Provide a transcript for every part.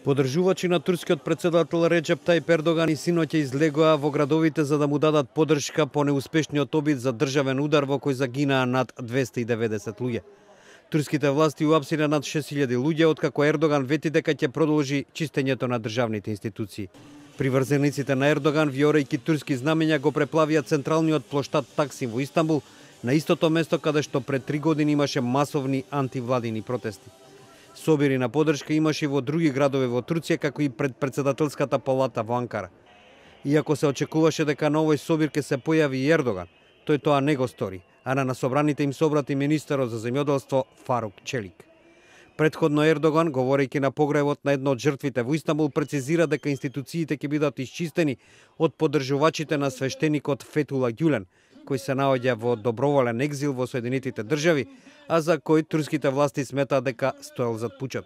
Подржувачи на турскиот председател Реджеп Тајип Ердоган и синоќа излегоа во градовите за да му дадат поддршка по неуспешниот обид за државен удар во кој загинаа над 290 луѓе. Турските власти уапсиле над 6000 луѓе, откако Ердоган вети дека ќе продолжи чистењето на државните институции. Приврзениците на Ердоган, виорејќи турски знамења, го преплавија централниот плоштад Таксим во Истанбул, на истото место каде што пред 3 години имаше масовни антивладини протести. Собири на поддршка имаше и во други градови во Турција, како и пред председателската палата во Анкара. Иако се очекуваше дека на овој собир ќе се појави и Ердоган, тој тоа не го стори, а на собраните им собрати министерот за земјоделство Фарук Челик. Претходно Ердоган, говорејќи на погребот на едно од жртвите во Истанбул, прецизира дека институциите ќе бидат исчистени од поддржувачите на свештеникот Фетула Ѓулен, кој се наоѓа во доброволен екзил во Соединетите држави, а за кој турските власти сметаат дека стоел зад пучот.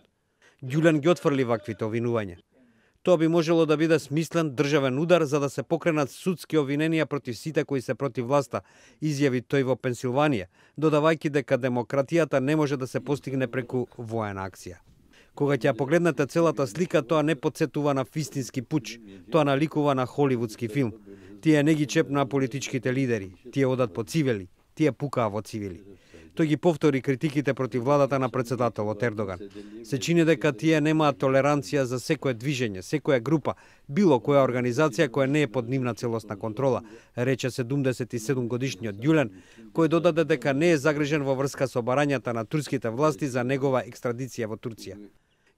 Ѓулен ги отфрли ваквите обвинувања. Тоа би можело да биде смислен државен удар за да се покренат судски обвиненија против сите кои се против власта, изјави тој во Пенсилванија, додавајќи дека демократијата не може да се постигне преку воена акција. Кога ќе ја погледнете целата слика, тоа не потсетува на вистински пуч, тоа наликува на холивудски филм. Тие не ги чепнаа политичките лидери, тие одат по цивили, тие пукаа во цивили. Тој ги повтори критиките против владата на председателот Ердоган. Се чини дека тие немаат толеранција за секое движење, секоја група, било која организација која не е под нивна целосна контрола, рече 77 годишниот Ѓулен, кој додаде дека не е загрижен во врска со барањата на турските власти за негова екстрадиција во Турција.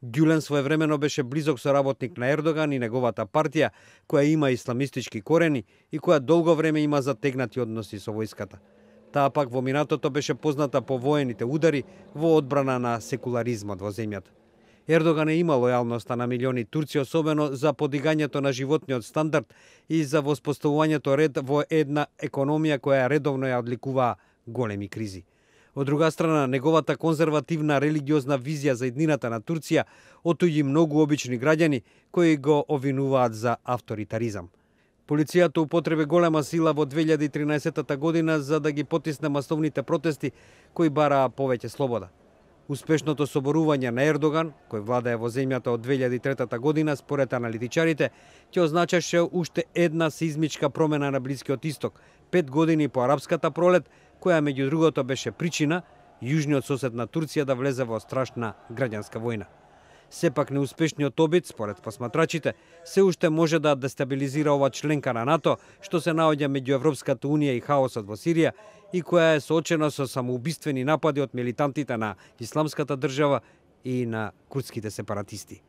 Ѓулен своевремено беше близок соработник на Ердоган и неговата партија, која има исламистички корени и која долго време има затегнати односи со војската. Таа пак во минатото беше позната по воените удари во одбрана на секуларизмот во земјата. Ердоган е има лојалноста на милиони турци, особено за подигањето на животниот стандард и за воспоставувањето ред во една економија која редовно ја одликуваа големи кризи. Од друга страна, неговата конзервативна религиозна визија за иднината на Турција отуѓи многу обични граѓани кои го обвинуваат за авторитаризам. Полицијата употреби голема сила во 2013 година за да ги потисне масовните протести кои бараа повеќе слобода. Успешното соборување на Ердоган, кој владее во земјата од 2003 година, според аналитичарите, ќе означаше уште една сеизмичка промена на Блискиот Исток, 5 години по арапската пролет, која меѓу другото беше причина јужниот сосед на Турција да влезе во страшна граѓанска војна. Сепак неуспешниот обид, според посматрачите, се уште може да дестабилизира ова членка на НАТО, што се наоѓа меѓу Европската унија и хаосот во Сирија и која е соочена со самоубиствени напади од милитантите на Исламската држава и на курдските сепаратисти.